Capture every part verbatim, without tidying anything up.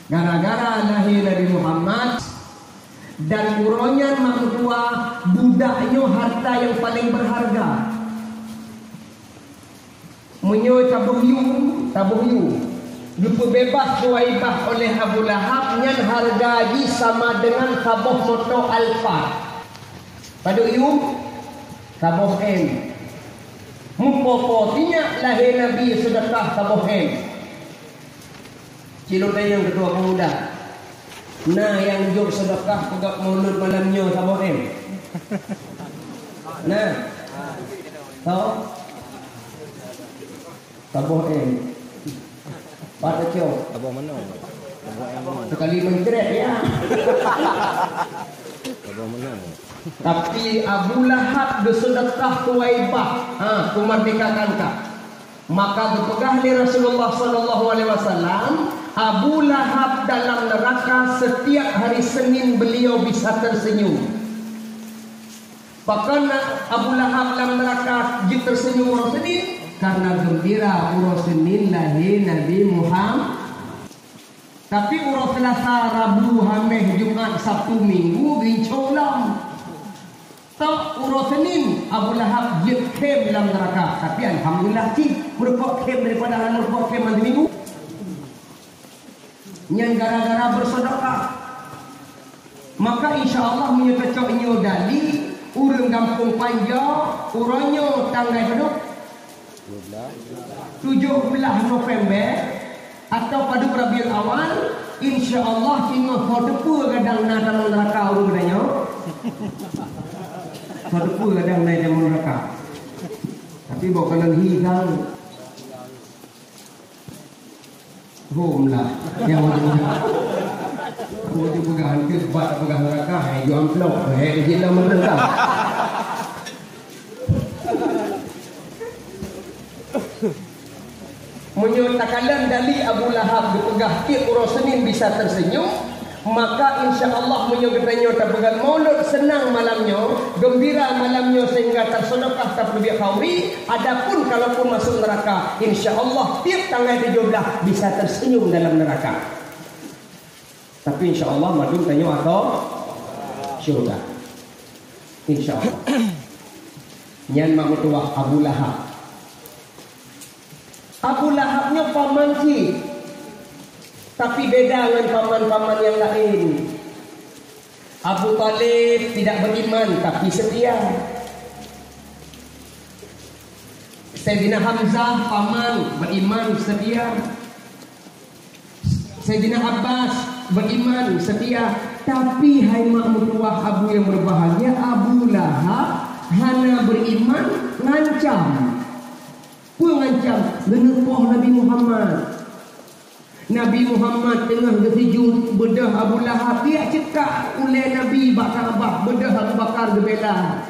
Gara-gara lahé Nabi Muhammad, dan uroe nyan mak meutuwah, budak nyoe harta nyang paleng beurharga. Meunyoe taboh yue, taboh yue, geupeubeubaih Suwaibah oleh Abu Lahab, nyan hareuga jih sama deungon saboh moto Alphard. Padub yue? Saboh M. Meupo-po sinyak lahé Nabi seudeukah saboh M. Cilok dayang keudua peumuda. Na nyang jok seudeukah peugöt mulod malam nyoe saboh M? Na? Tau? Saboh M. Pat tacok? Saboh meunoe. Saboh M meunoe. Sekali mencret, ya. Saboh meunoe. Tapi Abu Lahab geuseudeukah Suwaibah, ha, keumerdekakan ka. Maka geupeugah lé Rasulullah sallallahu alaihi wasallam, Abu Lahab dalam neraka setiap hari Senin beliau bisa tersenyum. Pakon Abu Lahab lam neraka jeuet tersenyum uroe Senin? Karena gembira uroe Senin lahé Nabi Muhammad. Tapi uroe Selasa, Rabu, Hamèh, Jumat, Sabtu, Minggu, ginco lom. Tok uroe Senin, Abu Lahab jeuet khém lam neuraka. Tapi alhamdulillah cit, meurumpok khém daripada hana meurumpok khém lam minggu. Nyan gara-gara beuseudeukah. Maka insya Allah meunyoe tacok nyoe dali, ureueng gampông Panjoe, uroe nyoe tanggai padub? Tujoh blah November atau padub Rabiul Awal, insya Allah singoh soe teupeue gadang na tamong neuraka ureueng geutanyoe. Soe teupeue gadang na tamong neuraka. Tapi bak kalon hi sang. Hom lah. Nyang wajib peugah. Wajib peugah, hampir bat peugah neuraka, hai, jual amplop. Hai, jih lah meureuka. Meunyoe takalon dali Abu Lahab geupeugah tiep uroe Senin bisa tersenyum, maka insya Allah meunyoe geutanyoe tapeugah mulod seunang malam nyoe, geumbira malam nyoe sehingga taseudekah, tapeuleubeh khauri, adapun kalaupun masuk neuraka, insya Allah tiep tanggai tujoh blah bisa tersenyum dalam neuraka. Tapi insya Allah mandum tanyoe atau syurga. Insya Allah. Nyan mak meutuwah Abu Lahab. Abu Lahab nyoe paman cit, tapi beda ngon paman-paman nyang laén. Abu Thalib tidak beriman, tapi setia. Saidina Hamzah paman beriman, setia. Saidina Abbas beriman, setia. Tapi hai mak meutuwah Abu nyang berbahagia, Abu Lahab hana beriman, ngancam. Peue ngancam? Geuneupoh Nabi Muhammad. Nabi Muhammad teungoh geusujut, beudôh Abu Lahab, geujak ceukak ulèe Nabi bak Ka'bah, beudôh Abu Bakar geubela.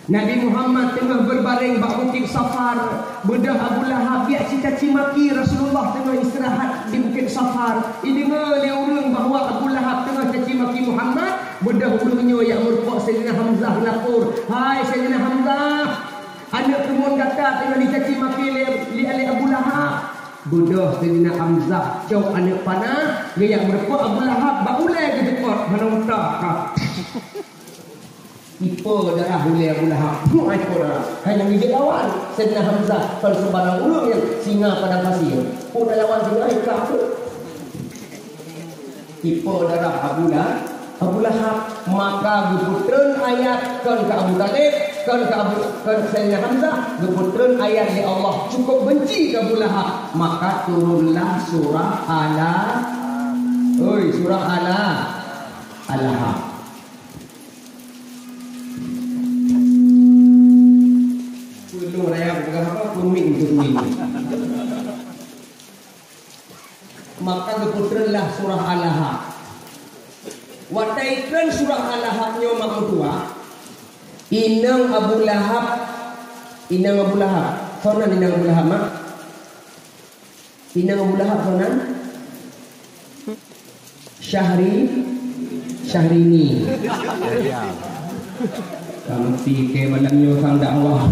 Nabi Muhammad teungoh beurbareng bak Bukét Safar, beudôh Abu Lahab geujak caci maki Rasulullah teungoh istirahat di Bukét Safar. Jideungoe lé ureueng bahwa Abu Lahab teungoh caci maki Muhammad, beudôh ureueng nyoe jak meurumpok Saidina Hamzah lapor, "Hai Saidina Hamzah, aneuk keumuen gata teungoh jicaci maki lé, lé, lé Abu Lahab." Beudôh Saidina Hamzah cok aneuk panah, geujak meurumpok Abu Lahab bak ulèe geuseupôt, hana utak ka. Ipo darah ulèe Abu Lahab. Huh, ipo darah. Hana geujeuet lawan. Saidina Hamzah kon seubarang ureueng nyang singa padang pasir. Peue talawan singa, ikah peue? Ipo darah Abu Lahab, Abu Lahab, maka geupeutreun ayat kon keu Abu Thalib, kon keu Abu, kon keu Saidina Hamzah, geupeutreun ayat lé Allah cukup benci keu Abu Lahab, maka turunlah surah Ala, oi, surah Ala, Al-Lahab. Peulung raya peugah apa? Peumieng teutueng. Maka geupeutreunlah surah Al-Lahab. Watèe treun surah Al-Lahab nyoe mak meutuwah, inong Abu Lahab, inong Abu Lahab, soe nan inong Abu Lahab, mak? Inong Abu Lahab soe nan? Syahri, Syahrini. Ya. Kamu pikir malam nyoe sang dakwah.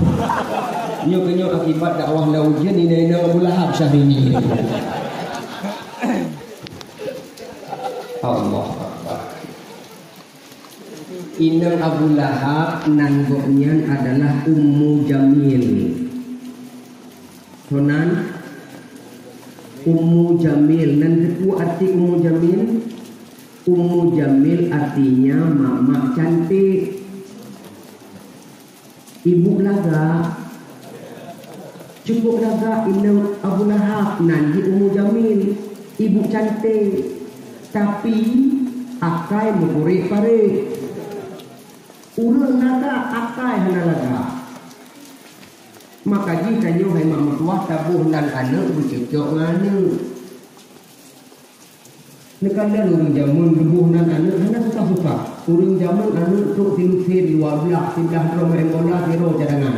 Nyoe keuh nyoe akibat dakwah lam ujeuen, inong-inong Abu Lahab Syahrini. Allahu Akbar. Inong Abu Lahab nan gobnyan adalah Ummu Jamil. Sonan Ummu Jamil. Nan teupeue arti Ummu Jamil? Ummu Jamil artinya mamak cantik. Ibu lagak. Cukup lagak inong Abu Lahab, nan jih Ummu Jamil. Ibu cantik. Tapi, akai meukurek-parek. Ureueng lagak, akai hana lagak. Maka jih tanyoe hai mak meutuwah taboh nan aneuk beucocok ngon aneuk. Neukalon ureueng jameun geuboh nan aneuk hana susah-susah. Ureueng jameun aneuk trok silusen dua blah, siblah droe maén bola, sidroe cadangan.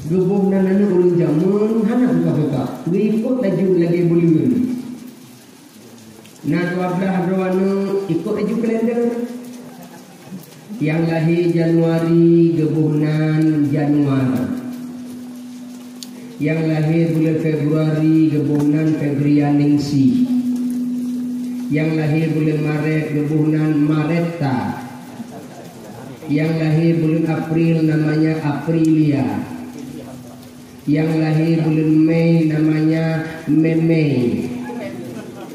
Geuboh nan aneuk ureueng jameun hana susah-susah. Geuikot laju lagèe buleuen. Na dua blah droe aneuk ikot laju kalender. Nyang lahé Januari geuboh nan Januar. Nyang lahé buleuen Februari geuboh nan Febrianingsih. Nyang lahé buleuen Maret geuboh nan Maretta. Nyang lahé buleuen April namanya Aprilia. Nyang lahé buleuen Mei namanya Memei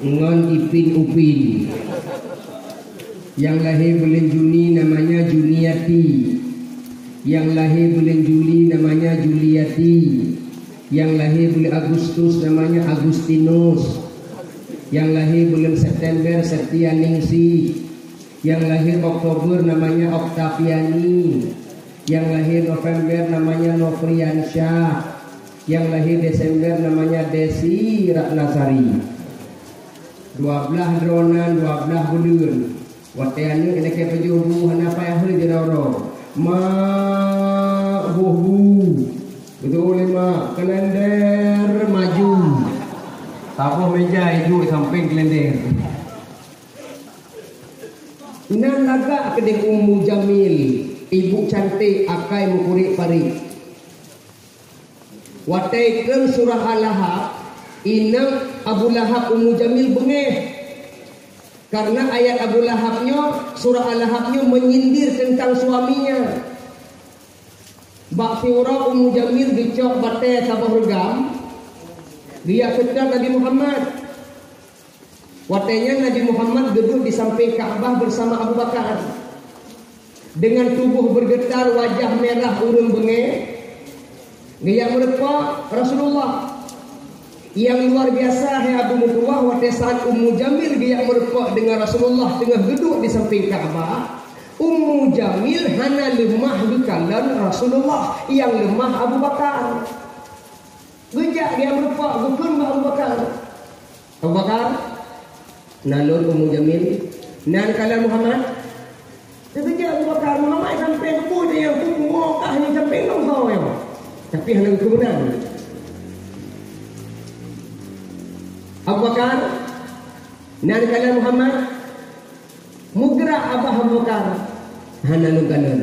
ngon Ipin Upin. Nyang lahé buleuen Juni namanya Juniati. Nyang lahé buleuen Juli namanya Juliati. Nyang lahé buleuen Agustus namanya Agustinus. Nyang lahé buleuen September Setianingsih. Nyang lahé Oktober namanya Oktaviani. Nyang lahé November namanya Nofriansyah. Nyang lahé Desember namanya Desi Ratnasari. Dua blah droe nan, dua blah buleuen. Watèe aneuk lakèe pajoh bu hana payah lé jaroe-roe. Mak, boh bu. Beutôi lé, Mak. Kalender maju. Taboh meja iduek sampéng kalender. Nan lagak keudeh Ummu Jamil, ibu cantik akai meukurek-parek. Watèe ikheun surah Al-Lahab, inong Abu Lahab Ummu Jamil beungéh. Karena ayat Abu Lahab nyoe, surah Al-Lahab nyoe menyindir tentang suaminya. Bak siuroe Ummu Jamil geucok batèe saboh reugam, geujak seutôt Nabi Muhammad. Watèe nyan Nabi Muhammad geuduek di sampéng Ka'bah bersama Abu Bakar. Dengan tuboh bergetar, wajah merah, ureueng beungéh, geujak meurumpok Rasulullah. Nyang luar biasa, hai Abu Meutuwah, watèe saat Ummu Jamil geujak meurumpok deungon Rasulullah teungoh geuduek di sampéng Ka'bah, Ummu Jamil hana leumah geukalon Rasulullah, nyang leumah Abu Bakar. Geujak geujak meurumpok, geukheun bak Abu Bakar. Abu Bakar, na lôn Ummu Jamil, nan kalon Muhammad. Teukeujot Abu Bakar, Muhammad sampéng keu peue nyang peue kah nyang sampéng lôn soe nyoe. Tapi hana geukheun meunan. Abu Bakar, nan kalon Muhammad. Meugerak abah Abu Bakar, hana lôn kalon.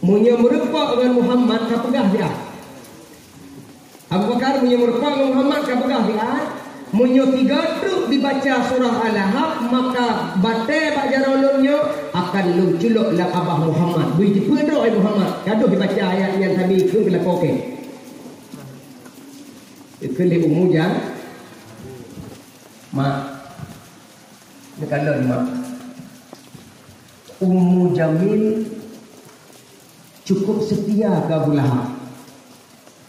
Meunyoe meurumpok ngon Muhammad ka peugah siat. Abu Bakar, meunyoe meurumpok ngon Muhammad ka peugah siat, meunyoe sigoe treuk dibaca surah Al-Lahab, maka batèe bak jaroe lôn nyoe akan lôn culok lam abah Muhammad. Beu jipeuet droe, hai Muhammad, gadôh dibaca ayat nyan sabe keu geulakoe kèe. Keu lé Ummu Jan-, Mak. Neukalon, Mak. Ummu Jamil cukup seutia keu Abu Lahab.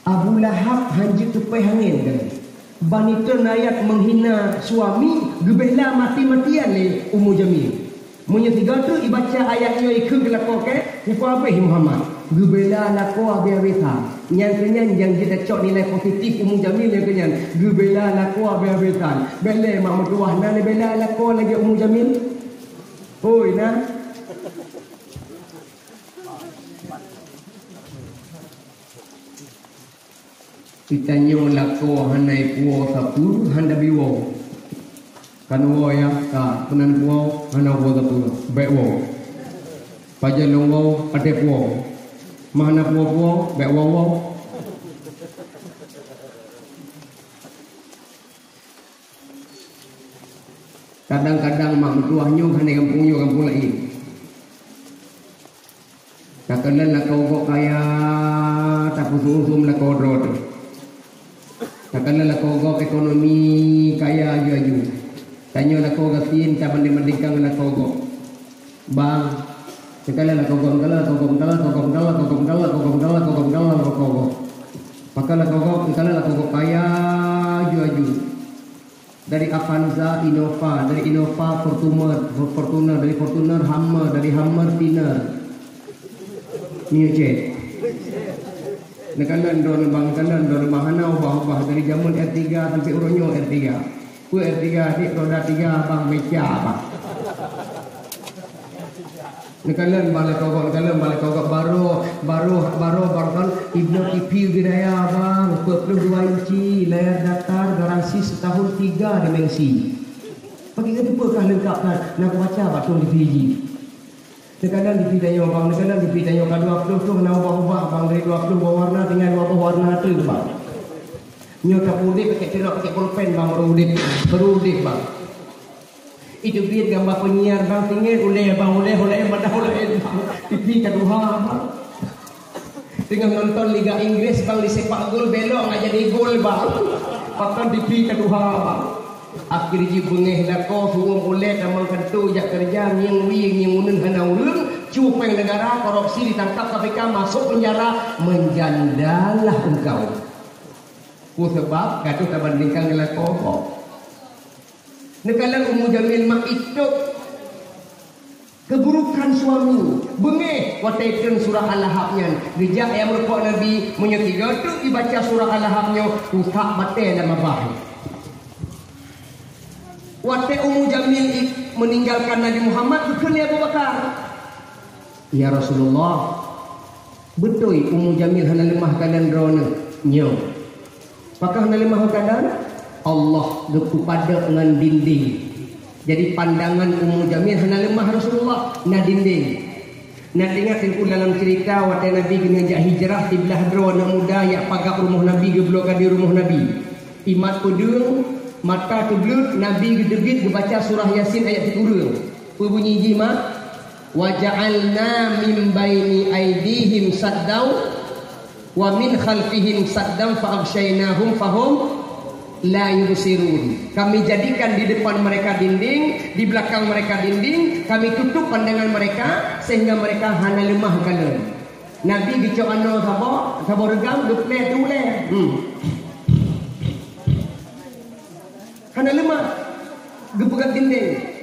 Abu Lahab hanjeuet teupèh angén keu lé. Ban iteun ayat menghina suami geubela mati-matian lé Ummu Jamil. Meunyoe sigoe treuk ibaca ayat nyoe ikheun geulakoe kèe, nyoe peuhabéh Muhammad. Geubela lakoe habéh-habésan. Nyang keunyan nyang jeuet tacok nilai positif Ummu Jamil nyang keunyan. Geubela lakoe habéh-habésan. Bèk lé mak meutuwah na neubela lakoe lagèe Ummu Jamil. Hôi na. Geutanyoe lakoe hana ipuwoe sapeue, hana biwoe. Kan woe ya, ka, peunan puwoe, hana woe sapeue, bèk woe. Pajan lôn woe, até puwoe. Ma hana puwoe-puwoe, bèk woe-woe. Kadang-kadang mak meutuah nyoe hana gampông nyoe gampông laén. Takalon lakoe gob kaya, tapeususom lakoe droe teuh. Takalon lakoe gob ekonomi kaya aju-aju. Tanyoe lakoe gasien tabandeng-bandengkan ngon lakoe gob. Bang, takalon lakoe gob, takalon lakoe gob, takalon lakoe gob, takalon lakoe gob, takalon lakoe gob, takalon lakoe gob. Pakon lakoe gob, takalon lakoe gob kaya aju-aju. Dari Avanza, Innova, dari Innova, Fortuner, Fortuner, dari Fortuner, Hummer, dari Hummer, Tiner. Nyoe cit. Neukalon droeneuh bang, neukalon droeneuh bang, hana ubah-ubah dari jameun R tiga sampai uroe nyoe R tiga. Peue R tiga, dik, roda tiga, bang, meca, bang. Neukalon bang lakoe gob, neukalon bang lakoe gob, baroe, baroe, baroe bang kan Ibnu T V geuh daya bang, dua puluh dua inci, layar datar, garansi setahun tiga dimensi. Bagi keu peue kah leungkap that, na kubaca bak tueng T V jih. Neukalon T V tanyoe bang, neukalon T V tanyoe ka dua puluh thôn na ubah-ubah bang, dari dua puluh boh warna tinggai dua boh warna teuk bang. Nyoe tapeuudép pakai celok, pakai pulpen bang, baru udép, baru udép bang. Itu biet gamba penyiar bang, tinggai ulèe bang, ulèe, ulèe, madah ulèe bang. T V ka tuha bang. Teungoh nonton Liga Inggris bang, di sepak gol belok nggak jadi gol bang. Pakon T V ka tuha bang. Akhé jih beungéh lakoe, suruh ulèe tamong kantô jak keureuja, ngieng wie, ngieng uneun hana ureueng, cupeng negara, korupsi ditangkap K P K, masuk penjara, menjandalah engkau. Peue sabab? Gadoh tabandingkan ngon lakoe gob. Neukalon Ummu Jamil mak itôb keburukan suami, beungéh watèe treun surah Al-Lahab nyan. Geujak nyang meurumpok Nabi, meunyoe tiga teuk ibaca surah Al-Lahab nyoe, utak batèe lam babah. Watèe Ummu Jamil i-, meninggalkan Nabi Muhammad, geukheun lé Abu Bakar, "Ya Rasulullah, beutôi Ummu Jamil hana leumah kalon droeneuh?" "Nyo." "Pakon hana leumah kalon?" "Allah geupeupadok ngon dinding. Jadi pandangan Ummu Jamil hana leumah Rasulullah, na dinding." Na teuingat Teungku dalam cerita watèe Nabi keuneuk jak hijrah, siblah droe aneuk muda jak pagat rumoh Nabi, geubloe ka di rumoh Nabi. Imat peudeueng, mata teubleuet, Nabi geuteubiet geubaca surah Yasin ayat sikureueng. Peue bunyi jih, Mak? "Wa ja'alna min baini aidihim saddan wa min khalfihim saddan fa aghsyainahum fahum la yubsirun." Kami jadikan di depan mereka dinding, di belakang mereka dinding, kami tutup pandangan mereka sehingga mereka hana leumah kalon. Nabi geucok anoe saboh, saboh reugam, geuplè ateueh ulèe. Hmm. Hana leumah. Geupeugah dinding.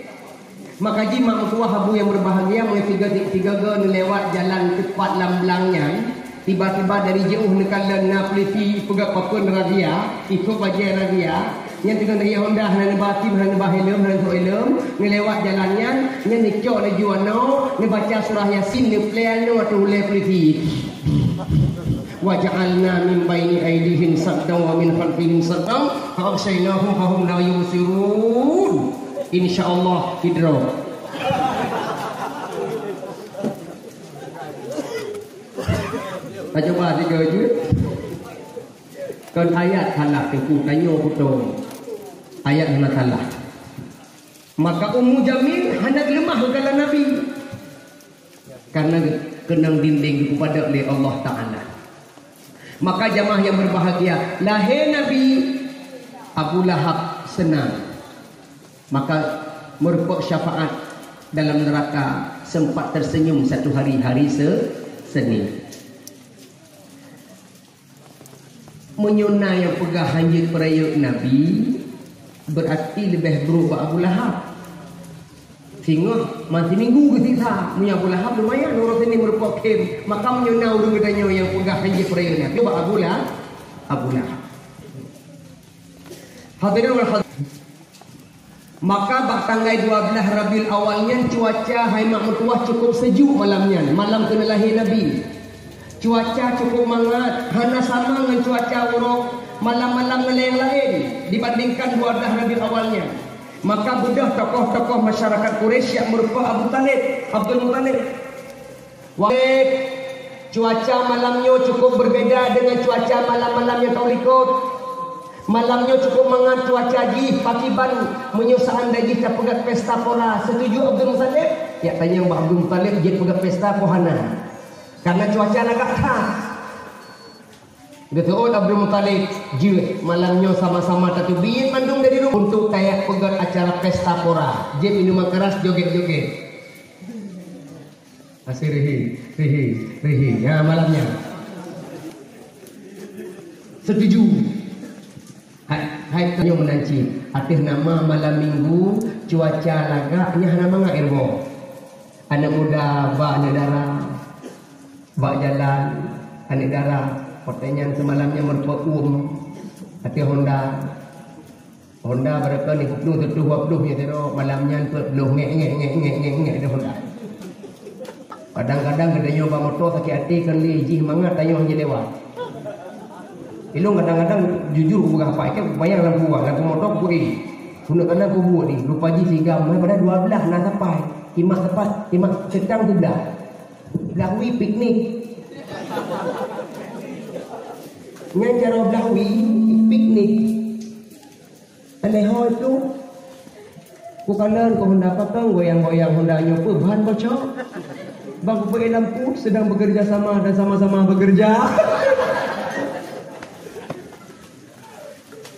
Maka jih mak meutuwah abu nyang berbahagia, meunyoe tiga, tiga go neulewat jalan teupat lam blang nyan, tiba-tiba dari jiôh neukalon na peulisi peugah papeuen razia, ikôt bajèe razia, Nyan teungoh neuyue Honda hana neuba sim, hana neuba helm, hana neusoe helm, neulewat jalan nyan, nyan neucok laju anoe, neubaca surah Yasin, neuplè anoe ateueh ulèe peulisi. Wa ja'alna min baini aidihim saddan wa min khalfihim saddan, fa aghsyainahum fahum la yubsirun. Insya Allah, idro. Tacuba tiga jeuet. Kon ayat salah, Teungku, tanyoe beutôi. Ayat hana salah. Maka Ummu Jamil hana geuleumah gala Nabi. Karena keunong dinding geupadok lé Allah Taala. Maka jamaah yang berbahagia, lahé Nabi, Abu Lahab seunang. Maka meureumpok syafaat dalam neraka, sempat tersenyum satu hari, hari se-, Senin. Meunyoe na nyang peugah hanjeuet peurayeuk Nabi, beurati leubeh brok bak Abu Lahab. Singoh man siminggu geusiksa. Meunyoe Abu Lahab lumayan, uroe Senin meureumpok khém. Maka meunyoe na ureueng geutanyoe nyang peugah hanjeuet peurayeuk Nabi, bak Abu Lah-, Abu Lahab. Hadirin wal hadirat. Maka bak tanggai dua belas Rabiul Awal nyan cuaca hai mak meutuwah cukup sejuk malam nyan, malam keuneulahé Nabi. Cuaca cukup mangat, hana sama ngon cuaca uroe malam-malam ngon nyang laén dibandingkan dua belas Rabiul Awal nyan. Maka beudôh tokoh-tokoh masyarakat Quraisy nyang meurupa Abu Thalib, Abdul Muthalib. Wahai, cuaca malam nyoe cukup berbeda dengan cuaca malam-malam nyang tahun likot. Malam nyoe cukup mangat cuaca jih, pakiban meunyoe seandai jih tapeugét pesta pora, setuju Abdul Muthalib? Jak tanyong bak Abdul Muthalib, jeuet peugét pesta po hana. Karena cuaca lagak that. Geuseuôt Abdul Muthalib, jeuet malam nyoe sama-sama tateubiet mandum dari rumoh untuk tajak peugét acara pesta pora. Jeuet minuman keras, joget-joget. Asyik rihi, rihi, rihi. Ya, malam nyan. Setuju. Hai, hai, tanyoe meunan cit. Ateueh nama malam minggu, cuaca lagak, nyan hana mangat ilmu. Aneuk muda bak aneuk dara, bak jalan, aneuk dara. Watée nyan seumalam nyan meureumpok uem ateueh honda. Honda barangkali ni peuet ploh, siploh, dua ploh nyan sidroe, malam nyan peuet ploh, ngek, ngek, ngek, ngek, ngek, ngek, ada honda. Kadang-kadang geutanyoe bak moto sakét até, kon lé jih mangat tanyoe hana lewat. Ilong kadang-kadang jujur kupeugah apa, itu bayang lam kuah, lam moto kupeugah. Guna kadang kubuat ni, rupa jih sigam, padahal dua belas na sapai. Imak sapai, imak seutang tu belah. Belah wi piknik. Nyan cara belah wi piknik. Aneh ho itu. Kukalon keu honda, pakon goyang-goyang honda nyoe, peue ban bocor? Bang kupeuék lampu sedang bekerja sama dan sama-sama bekerja.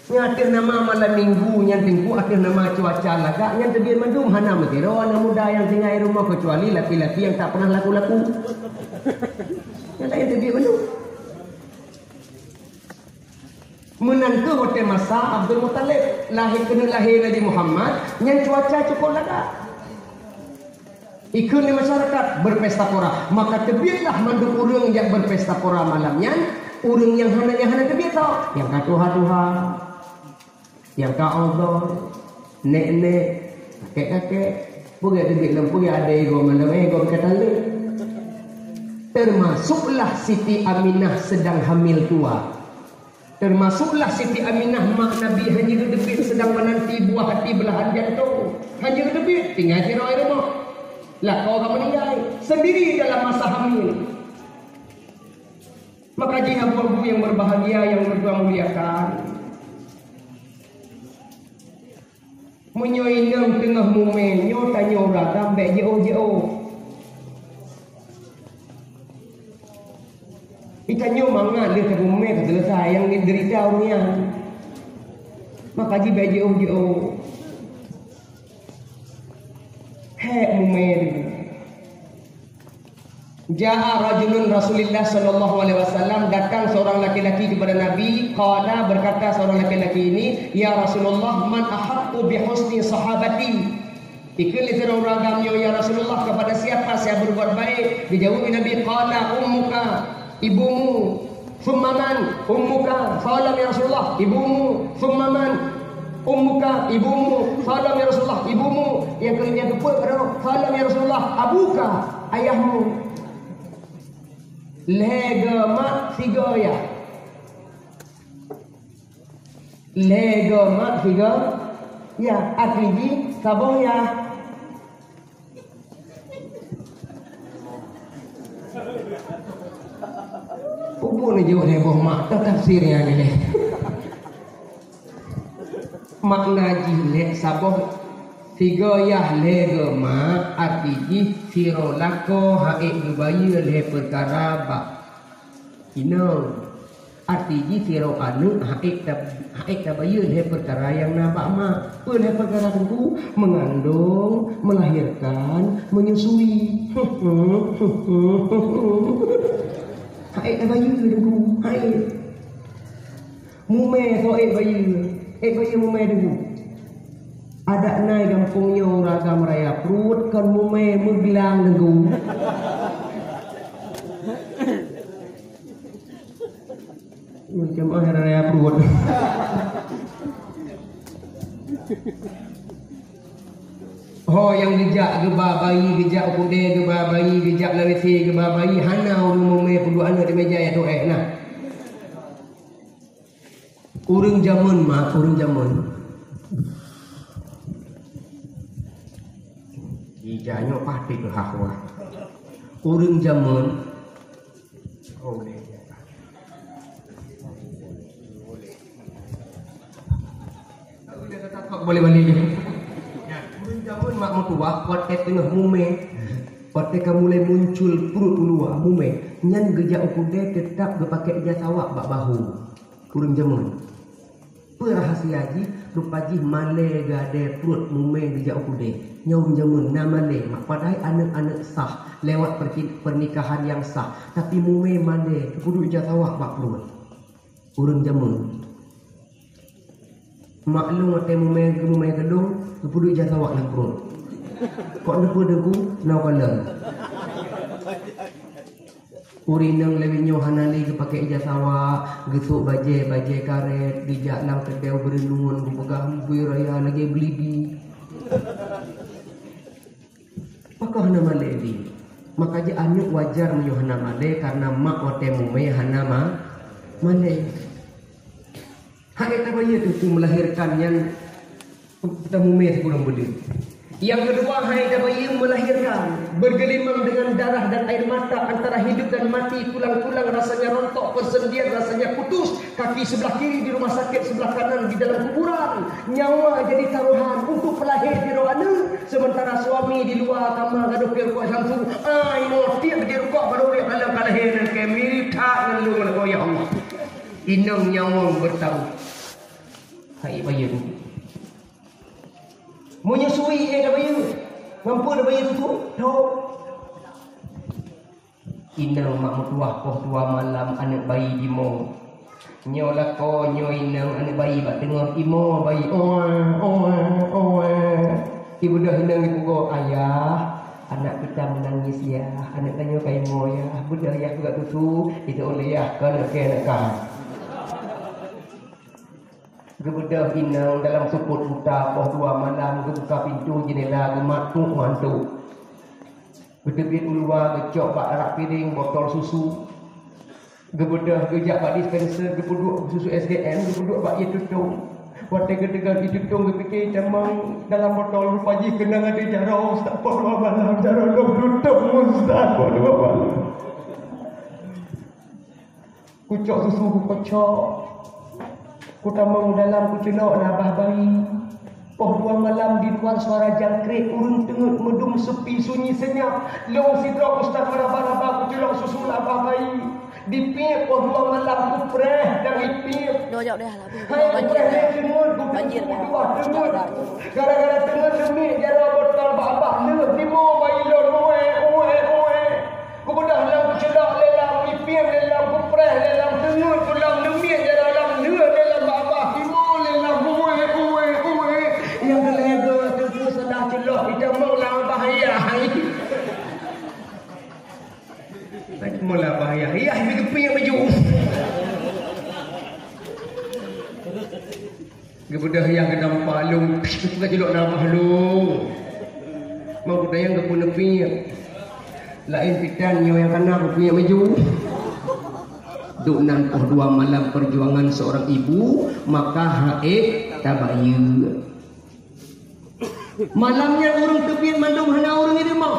Nyan ateueh nama malam minggu nyan teungku, ateueh nama cuaca lagak nyan teubiet mandum, hana meusidroe aneuk muda nyang tinggai rumoh keucuali laki-laki nyang tak pernah laku-laku. Nyang laén teubiet mandum. Meunan kheueh watée masa Abdul Muthalib lahé, keuneuk lahé Nabi Muhammad, nyan cuaca cukup lagak. Ikheun lé masyarakat beurpesta pora, maka teubietlah mandum ureuëng jak beurpesta pora malam nyan, ureuëng nyang hana, nyang hana teubiet tho, nyang ka tuha-tuha, nyang ka odol, nek-nek, kakek-kakek, peugét teubiet lom, peugét adé gob malam, eh, gob ka taleuek. Termasuklah Siti Aminah sedang hamil tua. Termasuklah Siti Aminah, mak Nabi, hana geuteubiet, sedang menanti buah hati belahan jantung. Hana geuteubiet, tinggai sidroe rumoh. Lakoe ka meuninggai, sendiri dalam masa hamil. Maka jih abu-abu yang berbahagia, yang bertuan muliakan, meunyoe inong teungoh mumé, nyoe tanyoe ureuëng agam bék jiôh-jiôh. Itanyoe mangat lé teumumé ka seuleusoe nyang derita ureuëng nyan. Maka jih bék jiôh-jiôh. Hék mumé dulu. Jaa rajulun Rasulillah sallallahu alaihi wasallam, datang seorang laki-laki kepada Nabi, qala, berkata seorang laki-laki ini, "Ya Rasulullah, man ahaqqu bi husni sahabati?" Ikheun lé sidroe ureuëng agam nyoe, "Ya Rasulullah, kepada siapa saya berbuat baik?" Dijaweueb Nabi, "Qala ummuka, ibumu." "Summa man?" "Ummuka." "Salam ya Rasulullah, ibumu." "Summa man?" "Ummuka, ibumu." "Salam ya Rasulullah, ibumu." Nyang keu-, nyang keupeuet baru, "Salam ya Rasulullah, abuka, ayahmu." Lhée go mak, sigo yah. Lhée go mak, sigo yah. Arti jih saboh yah. Peue buet neujaweueb lhée boh mak, teuh tafsir nyan lé. Makna jih lhée saboh, sigo yah lhée go mak, arti jih sidroe lakoe han ék geubayeue lhée peukara bak inong. Arti jih sidroe aneuëk han ék ta-, han ék tabayeue lhée peukara nyang na bak mak. Peue lhée peukara teungku? Mengandung, melahirkan, menyusui. Han ék tabayeue teungku, han ék. Mumé soe ék bayeue, ék bayeue mumé teungku. Adak na i gampông nyoe ureuëng agam raya pruet kon mumé meuglang teungku. Macam ah raya pruet. Ho nyang geujak geuba bayi, geujak u keudè geuba bayi, geujak lam WC geuba bayi, hana ureuëng mumé peuduek aneuëk di meja ya tuéh nah. Ureuëng jameun mak, ureuëng jameun. Ija nyoe pasti keuhah wah. Ureuëng jameun. Oh, boleh. Boleh balik. Nah, ureueng jameun mak meutuwah, watèe teungoh mumè, watèe ka mulai muncul pruet u luwa, mumè, nyan geujak u keudè teutap geupakè ija sawak bak bahu. Ureueng jameun. Peue rahsia jih? Rupa jih malèe geuadèe pruet mumè geujak u keudè. Nyoe ureueng jameun na malèe, mak, padahai aneuk-aneuk sah lewat perki-, pernikahan yang sah, tapi mumè malèe geupeuduek ija sawak bak pruet. Ureueng jameun. Mak lôn watèe mumè, geumumè keu lôn, geupeuduek ija sawak lam pruet. Kok neupeu deungon, na kalon. Ureueng inong lawét nyoe hana lé geupakè ija sawak, geusôk bajèe, bajèe karét, geujak lam keudè beureunuen, geupeugah bui raya lagèe beulidi. Pakon hana malèe lé? Maka jih aneuk wajar meunyoe hana malèe, karena mak watèe mumè hana ma-, malèe. Hai tabayeue teungku, melahirkan nyan tamumè sikureueng beudeuh. Yang kedua, hai tabayeue, melahirkan bergelimang dengan darah dan air mata, antara hidup dan mati, tulang-tulang rasanya rontok, persendian rasanya putus, kaki sebelah kiri di rumah sakit, sebelah kanan di dalam kuburan. Nyawa jadi taruhan untuk pelahir di roh aneuk, sementara suami di luwa kama gadôh pirukok lam su. Ai, motiek di rukok baru dia dalam kalahé nan kami that ngon lôn, ya Allah. Inong nyawöng bertaruh. Hai bayeue. Meunyoe sui, eh, ka bayeue. Mampu dah bayeue tutup? Tho. Inong mak meutuwah poh dua malam aneuk bayi jimoe. Nyoe lakoe nyoe inong aneuk bayi bak teungoh imoe bayi. Oe, oe, oe. Ibeudôh inong ipugoe, "Ayah, anak kita menangis, Yah. Aneuk tanyoe ka imoe, Yah. Beudôh, Yah, peugah susu." Itu oleh, "Yah, keuneuk keu aneuk kah." Geubeudôh inong dalam seupôt buta, poh dua malam geubuka pintoe jeundela geumat trôk mantong. Geuteubiet u luwa, geucok bak rak piréng botol susu. Geubeudôh geujak bak dispenser, geupeuduek susu S D M, geupeuduek bak ié tutong. Watèe geuteugon ié tutong, geupike tamong dalam botol, rupa jih keunong ateueh jaroe, Ustaz, poh dua malam jaroe lôn tutong, Ustaz, poh dua malam. Kucok susu, kukocok. Kutamong dalam, kuceulok nabah bayi. Poh dua malam di luwa suara jangkrik, ureueng teungeut, meudum, sepi, sunyi, senyap. Lôn sidroe ustaz meuraba-raba, kuceulok susu nabah bayi. Dipiep poh dua malam, kupreh dan dipiep. Dua jam dah lah. Hai kupreh lé teungeut, kupreh teungeut. Gara-gara teungeut, seumiek jaroe botol bak babah leuh, timoe bayi lôn, uweh, uweh, uweh. Kubeudôh lom, kuceulok lé lom, kupiep lé lom, kupreh lé lom, teungeut ku lom, neumiet jaroe lom, lheueh lé lom babah, timoe lé lom, uweh, uweh, uweh. Nyang keulhèe goe teungku salah ceulok, itamong lam babah yah. Meulah babah yah, yah mi geupiep maju. Geubeudôh nyang keudampa lôn, pih, geupeugah ceulok nabah lôn. Mau geupeudayang geupeuneupiek. Laén pitan nyoe nyang kana geupeuneupiek maju. Duek nan poh dua malam perjuangan seorang ibu, maka haék tabayeue. Malam nyan ureueng teubiet mandum hana ureueng i rumoh.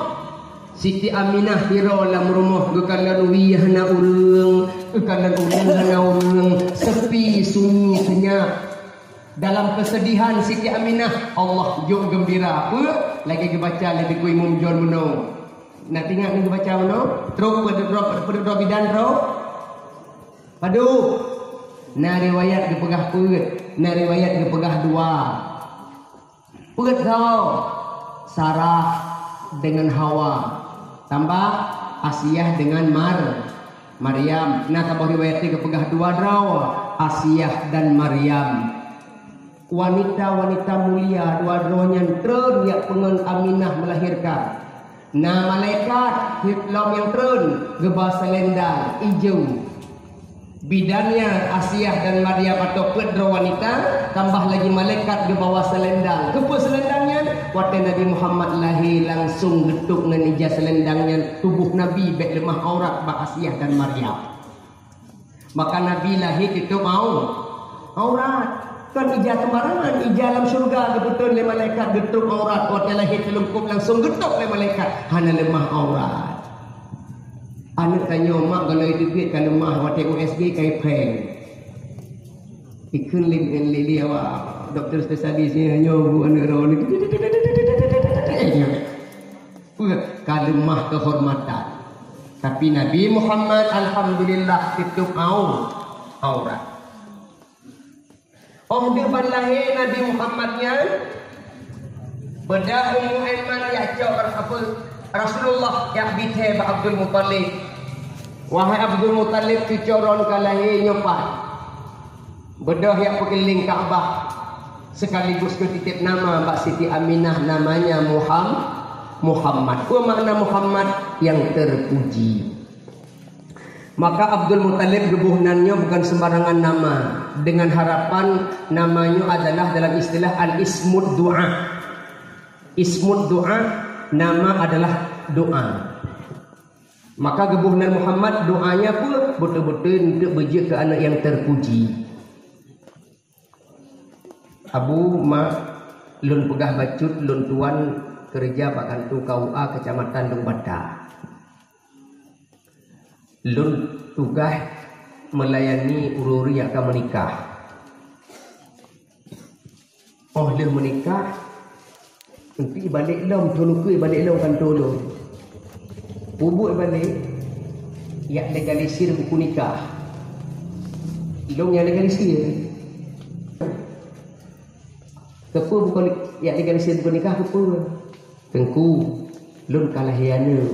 Siti Aminah sidroe lam rumoh geukalon wie hana ureueng, geukalon ureueng hana ureueng, sepi, sunyi, senyap. Dalam kesedihan Siti Aminah, Allah jok geumbira. Peue? Lagèe geubaca lé Teungku Imum John meunoe. Na teuingat na geubaca meunoe? Trok peudroe, peudroe bidan trok? Padub. Na riwayat geupeugah peuet, na riwayat geupeugah dua. Peuet droe, Sarah dengan Hawa, tambah Asiah dengan Mar-, Maryam. Na saboh riwayat geupeugah dua droe, Asiah dan Maryam. Wanita-wanita mulia dua droe nyan treun jak peungon Aminah melahirkan. Na malaikat hiep lom nyang treun geuba seulendang ijo. Bidannya Asiah dan Maryam atau peuet droe wanita, tambah lagi malaikat geubawa seulendang. Keupeue seulendang nyan? Watèe Nabi Muhammad lahé langsung geutôb ngon ija seulendang nyan, tuboh Nabi bèk leumah aurat bak Asiah dan Maryam. Maka Nabi lahé geutôb au-, aurat. Kon ija seumbarangan, ija lam syeuruga geupeutrön lé malaikat geutôb aurat, watèe lahé teulungkôb langsung geutôb lé malaikat, hana leumah aurat. Aneuk tanyoe mak gohlom teubiet ka leumah, watèe U S G ka iprank. Ikheun lé, lé, lé awak. Doktor spesialis ni hanya bu aneuk roh ni. Ka leumah kehormatan. Tapi Nabi Muhammad, alhamdulillah, tutup au-, aurat. Oh, di ban lahé Nabi Muhammad nyan, beudôh Ummu Aiman jak cok apa, Rasulullah jak bithée bak Abdul Muthalib. Wahai Abdul Muthalib, cuco droen ka lahé nyoe pat. Beudôh jak peukeulileng Ka'bah, sekaligus keu titip nama bak Siti Aminah, namanya Muham-, Muhammad. Peue makna Muhammad? Yang terpuji. Maka Abdul Muthalib geuboh nan nyoe bukan sembarangan nama, dengan harapan nama nyoe adalah dalam istilah al-ismud du'a. Ismud du'a, nama adalah doa. Maka geuboh nan Muhammad, doanya pun beutôi-beutôi untuk beujeuet keu aneuk yang terpuji. Abu, mak, lôn peugah bacut lôn tuan keureuja bak kantô K U A Keucamatan Lôn Bata. Lôn tugaih meulayani ureuëng-ureuëng nyang ka meunikah. Óh lheueh meunikah, Enteuk ibalek lom, thon ukeue ibalek lom kantô lôn. Peubuet ibalek, yak legalisir buku nikah. Lôn nyang legalisir. Keupeue buku ni-, yak legalisir buku nikah keupeue? Teungku, lôn ka lahé aneuk.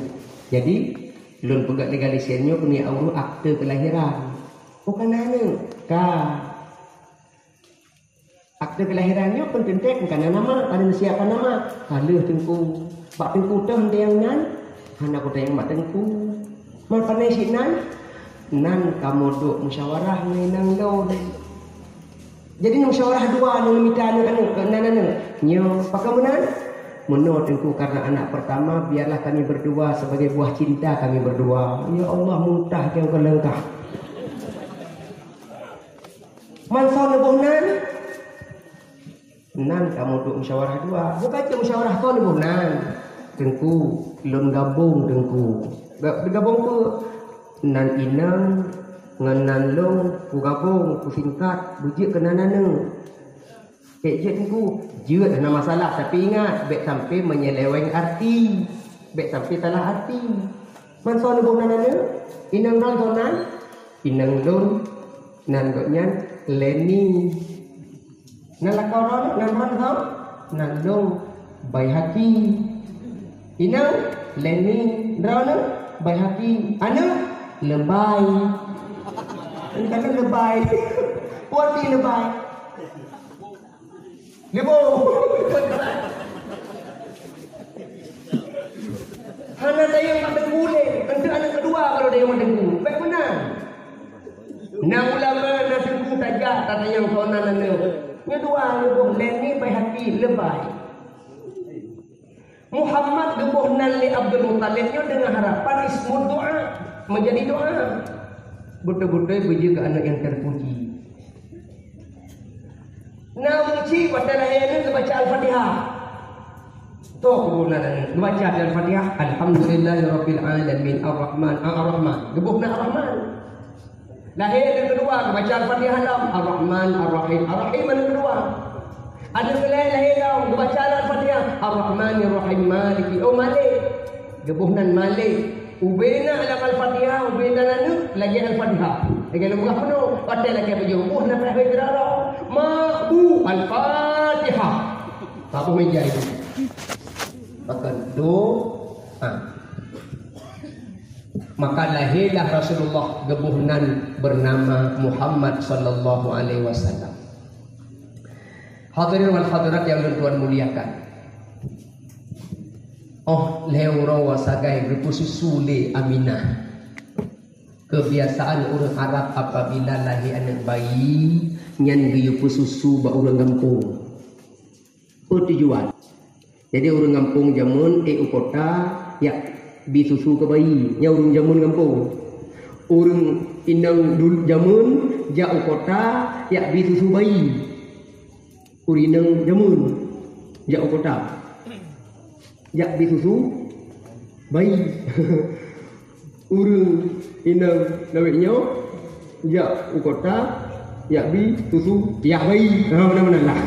Jadi, lôn peugah legalisir nyoe keuneuk urus akte kelahiran. Oh, ka na aneuk? Ka. Akte kelahiran nyoe peunteng-teng, ka na nama, ka na siapkan nama. Ka lheueh Teungku. Bak Teungku toh nyang nan, hana kutanyong bak Teungku. Man pane cit nan? Nan kamoe duek musyawarah ngon inong lôn. Jadi musyawarah dua nyoe mita aneuk-aneuk, nan aneuk. Nyoe, pakon meunan? Meunoe Teungku, karena anak pertama, biarlah kami berdua sebagai buah cinta kami berdua. Ya Allah, muntah nyang keuleungkah. Man soe neuboh nan? Nan kamoe duek musyawarah dua. Bukan cit musyawarah kon neuboh nan. Teungku, lôn gabong Teungku. Ga-, gabong peue? Nan inong ngon nan lôn kugabong, kusingkat, beujeuet keu nan aneuk. Bék jeuet Teungku, jeuet hana masalah, tapi ingat, bék sampai menyeleweng arti. Bék sampai salah arti. Man soe neuboh nan aneuk? Inong droen soe nan? Inong lôn, nan gobnyan Leni. Nan lakoe droen, nan droen soe? Nan lôn Baihaki. Inong Leni, droen Baihaki. Aneuk Lebai. Bukan Lebai. Puati Lebai. Lebai. Hana tayang mat Teungku lé. Enteuk aneuk keudua baru tayang mat Teungku. Bék meunan. Na ulama, na Teungku tajak tatanyong soe nan aneuk. Nyoe dua neuboh, Leni Baihaki, Lebai. Muhammad geuboh nan lé Abdul Muthalib nyoe deungon harapan ismud du'a, meujadi doa. Beutôi-beutôi beujeuet keu aneuk nyang terpuji. Na ureueng chik watée lahé nyan geubaca Al-Fatihah. Toh geuboh nan, geubaca Al-Fatihah, "Alhamdulillahirabbil alamin, Ar-Rahman, Ar-Rahman." Geuboh nan Ar-Rahman. Lahé aneuk keudua, geubaca Al-Fatihah lom, Ar-Rahman, Ar-Rahim, Ar-Rahim aneuk keudua. Aneuk keulhèe lahé lom, geubaca Al-Fatihah, Ar-Rahmanir Rahim, Maliki, oh, Malik. Geuboh nan Malik. Ubé na lam Al-Fatihah, ubé nan aneuk, lagèe Al-Fatihah. Lagèe lam peugah peunoh, watèe lagèe bajèe boh na payah beugeura lom. Ma, bu, Al-Fatihah. Taboh meja itu. Maka doa. Maka lahirlah Rasulullah, geuboh nan bernama Muhammad sallallahu alaihi wasallam. Hadirin wal hadirat yang lôn tuan muliakan. Oh, lhèe uroe sagai geupeususu lé Aminah. Kebiasaan ureueng Arab apabila lahé aneuk bayi, nyan geuyue peususu bak ureueng gampông. Peue tujuan? Jadi, ureueng gampông jameun ék u kota, jak bi susu keu bayi. Nyan ureueng jameun gampông. Ureueng inong dul-, jameun jak u kota, jak bi susu bayi. Ureueng inong jameun jak u kota, jak bi susu bayi. Ureueng inong lawét nyoe jak u kota, Yak bi, susu, yak bayi. Ha, benar-benar lah.